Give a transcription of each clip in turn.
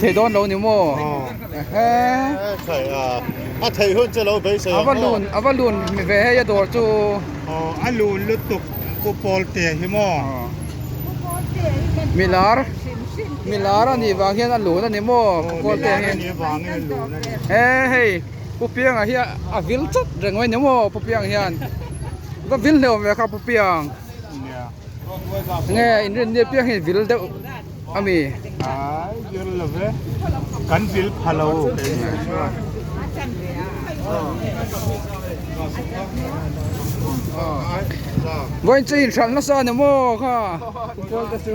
Thei dawn lo ni maw? A thei hun chu lo beisei ang aw. A va lun ve hei a dawr chu. A lun lutuk Pu Pawltea hi maw? Milar milar a nih vang hian a lun a ni maw Pu Pawltea hi? Milar a nih vangin a lun a ni. He hei Pu Pianga hi a vil chat reng mai ni maw Pu Pianga hian? Va vil hleuh ve kha Pu Piang. Nge inrinni apiang hi vil deuh ami. Ai vil lo ve kan vil pha lo keini te chuan. Vawiin chu inhralh nasa a ni maw kha kual te chu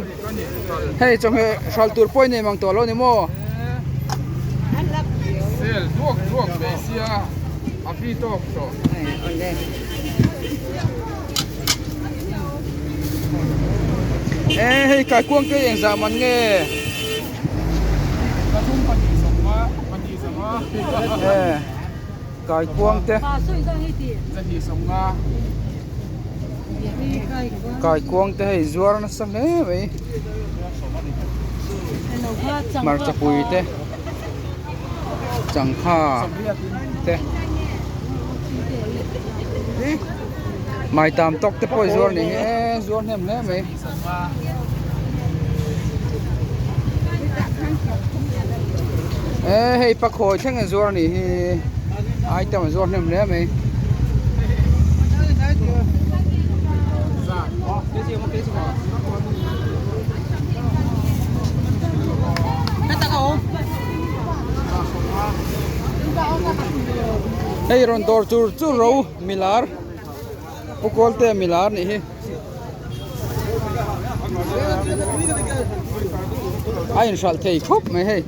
hei chawhmeh hralh tur pawh i nei mang tawh lo a ni maw. Sel duak duak ve sia a fi tawk tawh. E hei kaikuang te engzah man nge e kaikuang te kaikuang te hei zuar nasa hle mai hmarcha pui te changkha te maitam tawk te pawh zuar ni hi e zuar hnem hle mai e hei pakhawi thleng a zuar ni hi item a zuar hnem hle mai. Hei rawn dawr tur chu ro milar pu kawlte milar nih hi a inhralh thei khawp mai hei.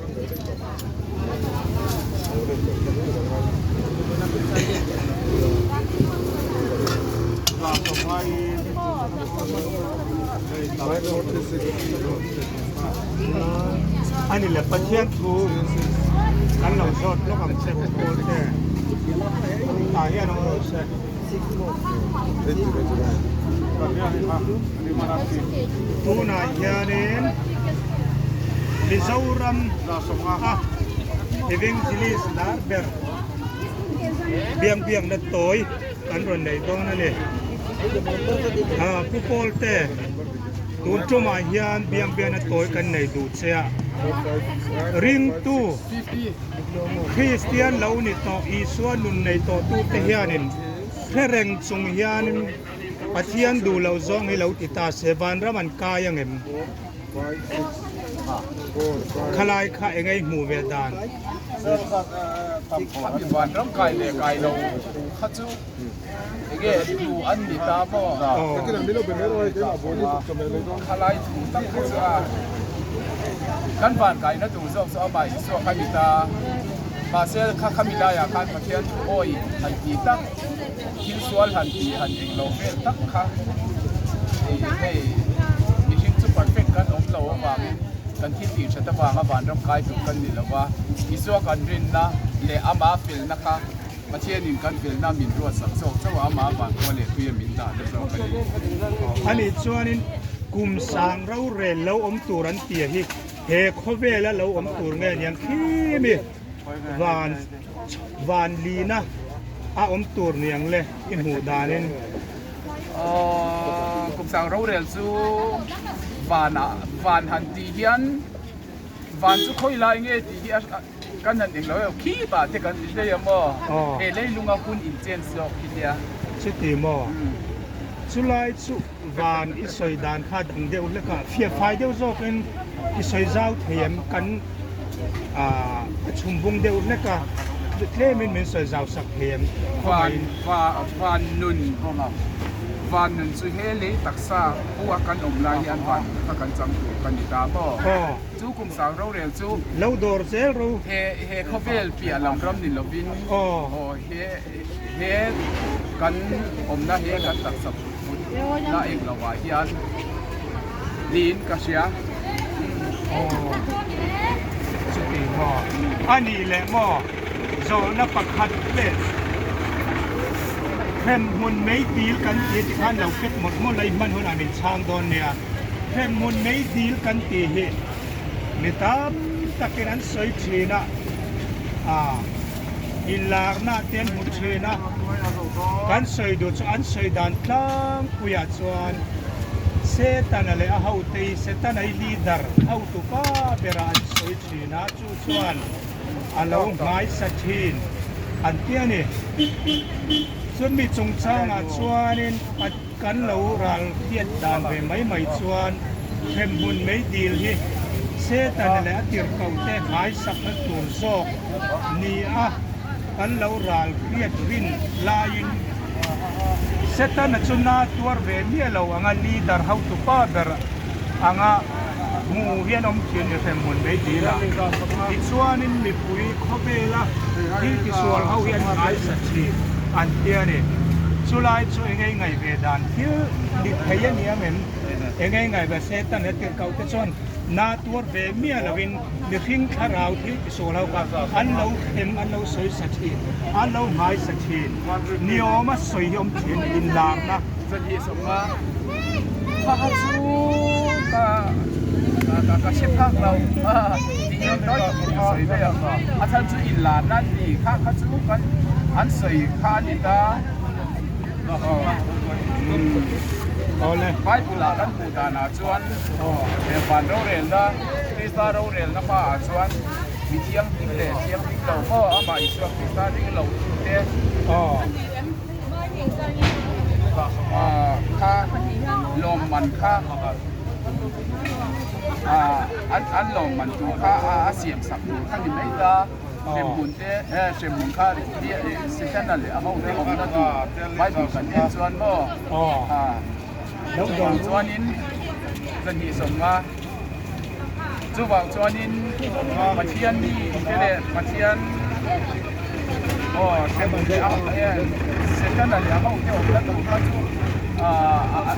Ani le Pathian thu kan lo zawt lawk ang che pu Paul te tah hian awm rawh se. Tunah hianin Mizoram a Evangelist lar ber biang biakna tawi kan rawn nei dawn a ni. Pu Paul te tun tumah hian biang biakna tawi kan nei duh che a, ringtu Kristian lo ni tawh Isua nun nei tawh tute hianin hre reng chung hianin Pathian duh loh zawng hi lo ti ta se vanram an kai ang em? Khalai kha eng ei hmuh ve dan? Vanram kai leh kai lo kha chu enge duh an ni ta maw? Khalai thu tak kha chu a kan van kaina tur zawk chu amah Isua kha ni ta. Mahse kha khami laiah khan Pathian thu awi han ti tak. Thil sual han tih han eng lo vel tak kha hei mihring chu perfect kan awm lo avangin kan thil tih that avanga vanram kai tur kan ni lo va, Isua kan rinna leh ama felna kha Pathianin kan felna min ruatsak zawk chauh a, ama vankhua leh tuia min dahna zawk a ni. Ani chuanin kum sang rorel lo awm tur an tia hi he khawvela lo awm tur nge niang khimi van Van lina a awm tur ni ang le i hmuh danin. Aww Kumsang rorel chu van ah van han tih hian van chu khawi lai nge tih hi kan han eng lo em khip ah te kan ti daih a maw he leilunga hun in chen zawk khi nia. Chuti maw? Chulai chu van i sawi dan kha dang deuh hlek a, fiahfai deuh zawkin i sawi zau thei em kan a chhum bung deuh hlek a, tlemin min sawi zau sak thei em? Van van nun van nun chu he lei taksa pu a kan awm lai hian van nun kha kan chang tur ka ni ta maw? Chu kum sang rorel chu lo dawr zel ro. He he khawvel piah lam ram ni lovin aw he he kan awmna he kan taksa put na eng lovah hian niin ka hria. Aw chuti maw? A nih leh maw? Zawhna pakhat leh hremhmun mei dil kan ti ti khan lo pet mawlh mawlh a i hman hunah min chhang dawn nia. Hremhmun mei dil kan tih hi mi tam takin an sawi thin a, ah inlarna te an hmu thin a, kan sawi duh chu an sawi dan tlangpuiah chuan Setana leh a hote hi Setana hi leader hotupa berah an sawi thin a, chu chuan a lo nghaisa thin an ti a ni. Chumi chungchangah chuanin kan lo ral hriat dan ve mai mai chuan hremhmun mei dil hi Setana leh a tirhkohte nghaisakna tur zawk ni a kan lo ral hriat rin laiin Setana chu na tuar ve miah lo anga leader hotupa ber anga hmu hian awm thin ni hremhmun mei dil ah. Tichuanin mipui khawvela thil tisual ho hi an ngaisa thin an ti a ni. Chulai chu engei ngaih ve dan thil dik thei a ni ang em? Engei ngaih ve Satan he tirhkoh te chuan na tuar ve miah lovin mihring thlarau thil tisual ho kha an lo hrem an lo sawisa thin, an lo ngaisa thin. Niawma sawi hi awm thin inlarna. Kha kha chu ka ka ka hre phak lo tiin tawi takin ka sawi mai a, a chhan chu inlarna an ni kha kha chu kan an sawi kha a ni ta Bible ah kan hmuh danah chuan he van rorelna Krista rorelna hmaah chuan mi thianghlim leh thianghlim lo maw amah Isua Krista ring lo tute Kha lawmman kha an lawmman tur kha a siam sak tur kha ni mai ta hremhmun te hremhmun kha Setana leh a ho te awmna tur Bible kan en chuan maw chuvang chuanin zahnih sawmnga chuvang chuanin Pathian mi te leh Pathian aw hremhmun leh a ho te Setana leh a ho te awmna tur kha chu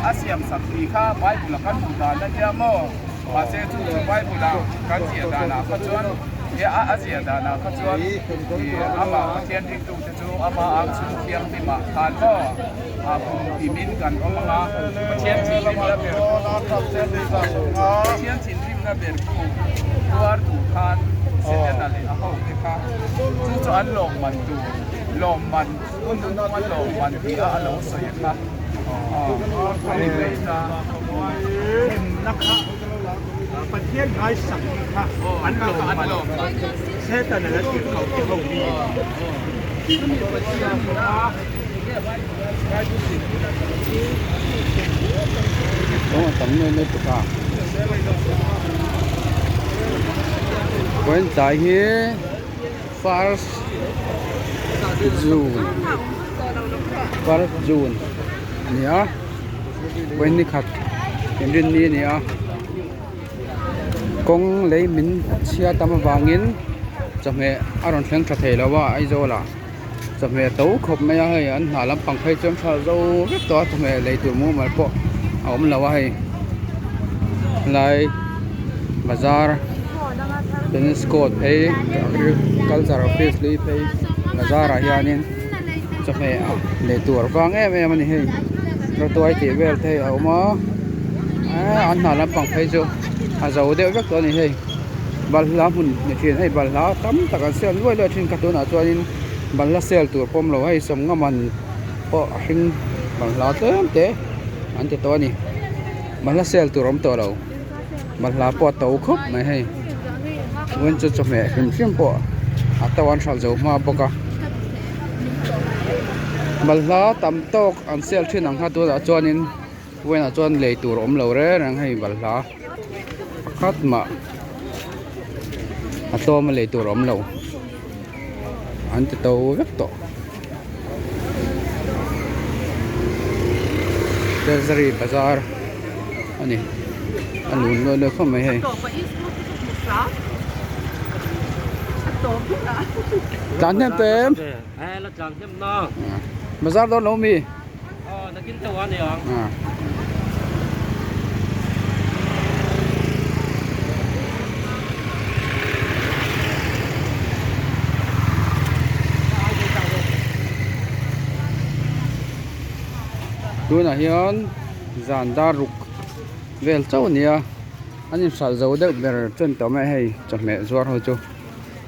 a siam sak tih kha Bible a kan hmuh dan a nia maw mahse chu chu Bible a kan ziah danah kha chuan a ziah danah kha chuan amah Pathian ringtute chu amah ang chhung thianghlimah khan maw kum timin kan awm ang a, Pathian thinrimna ber Pathian thinrimna ber khu tuar duh khan Setana leh a hote kha chu chu an lawmman tur lawmman hun hnung a lawmman tih a a lo sawi kha a ni mai ta. Themna kha Pathian ngaisakna kha an lawmman Setana leh a tirhkohte ho hi. Vawiin tlai hi first June first June a ni a vawiin ni khat inrinni a ni a kawng lei min chhia tam avangin chawhmeh a rawn thleng tha thei lo a Aizawl ah. Chawhmeh to khawp mai a hei an hnah lampang phei chuan tha zo vek tawh a chawhmeh lei tur mumal pawh a awm lo a hei helai bazar tennis court phei agriculture office hlui phei bazar ah hianin chawhmeh lei tur vang em em a ni hei rawtuai tih vel te a awm a an hnah lampang phei chu a zo deuh vek tawh a ni hei. Balhla hmun ni thin hei balhla tam tak an sel nuai luai thin kha tunah chuanin balhla sel tur pawm lo hei sawmnga man pawh a hring balhla tlem te an ti tawh a ni balhla sel tur awm tawh lo balhla pawh a to khawp mai hei chuan chu chawhmeh hrim hrim pawh a to an hralh zo hma bawk a balhla tam tawk an sel thin ang kha tunah chuanin vawiinah chuan lei tur awm lo reng reng hei balhla. Pakhat mah a tlawm a lei tur a awm lo an ti to vek tawh treasury bazar a ni a lun luai luai khawp mai hei tlan hnem tawh em bazar dawn lo mi. Tunah hian zan dar ruk vel chauh a ni a. An inhralh zo deuh ber chuan tawh mai a hei chawhmeh zuar ho chu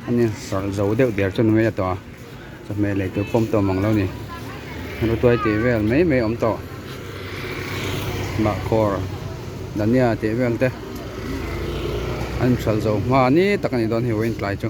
an inhralh zo deuh der chuan mai a tawh a chawhmeh lei tur pawm tawh mang lo a ni rutuai tih vel mai mai a awm tawh bahkhawr dania tih vel te an inhralh zo hma ni tak a ni dawn hei vawiin tlai chu.